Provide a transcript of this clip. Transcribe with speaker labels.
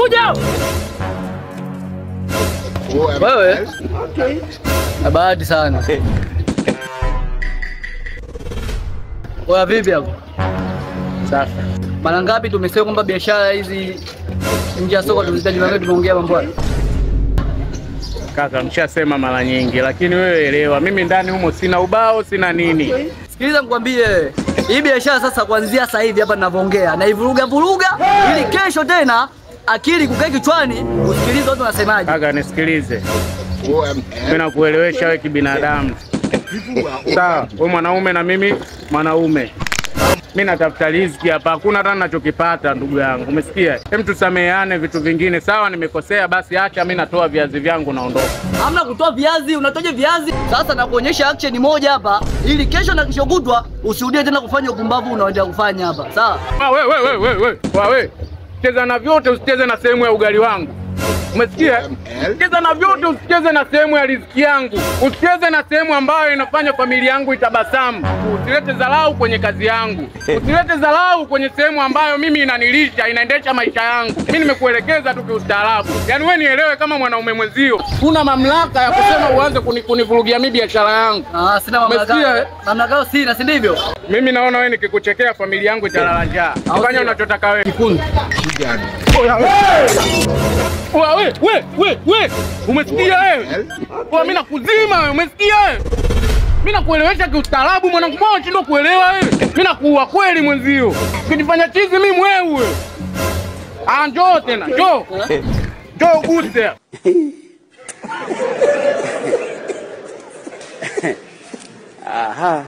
Speaker 1: Wanakuja. Wewe?
Speaker 2: Okay.
Speaker 1: Na bahati sana. Wewe vipi hapo?
Speaker 3: Sasa.
Speaker 1: Mara ngapi tumesema kwamba biashara hizi nje ya soko tunazitaji mara ngapi tumeongea mambo haya?
Speaker 3: Kaka, mshasema mara nyingi, lakini wewe elewa, mimi ndani humo sina ubao, sina nini.
Speaker 1: Okay. Sikiliza nikwambie, hii biashara sasa kuanzia sasa hivi hapa ninavyoongea, naivuruga vuruga ili kesho tena akili kukae kichwani usikilize watu wanasemaje.
Speaker 3: Kaka nisikilize. Mimi nakuelewesha wewe kibinadamu. Sawa, wewe mwanaume na mimi mwanaume. Mimi natafuta riziki hapa, hakuna hata ninachokipata ndugu yangu. Umesikia? Hem, tusameheane vitu vingine. Sawa, nimekosea basi acha mimi natoa viazi vyangu naondoka.
Speaker 1: Hamna kutoa viazi, unatoje viazi? Sasa nakuonyesha action moja hapa ili kesho na kesho kutwa usirudie tena kufanya upumbavu unaoendelea kufanya hapa. Sawa?
Speaker 3: Wewe. Wewe. Cheza na vyote usicheze na sehemu ya ugali wangu. Umesikia? Cheza na vyote usicheze na sehemu ya riziki yangu. Usicheze na sehemu ambayo inafanya familia yangu itabasamu. Usilete dharau kwenye kazi yangu. Usilete dharau kwenye sehemu ambayo mimi inanilisha, inaendesha maisha yangu. Mimi nimekuelekeza tu kiustaarabu. Yaani wewe nielewe kama mwanaume mwenzio. Huna mamlaka ya kusema uanze kunivurugia mimi biashara yangu.
Speaker 1: Ah, sina mamlaka. Mamlaka sina, si ndivyo?
Speaker 3: Mimi naona wewe nikikuchekea familia yangu italala njaa. Fanya unachotaka wewe.
Speaker 1: Kikundi.
Speaker 3: We. Umesikia wewe? Wewe mimi nakuzima wewe, umesikia wewe? Mimi nakuelewesha kiustaarabu mwanangu, mbona unashindwa kuelewa wewe? Mimi nakuua kweli mwenzio. Ukijifanya chizi mimi mwewe. Ah, njoo tena, njoo. Njoo uguse.
Speaker 2: Aha.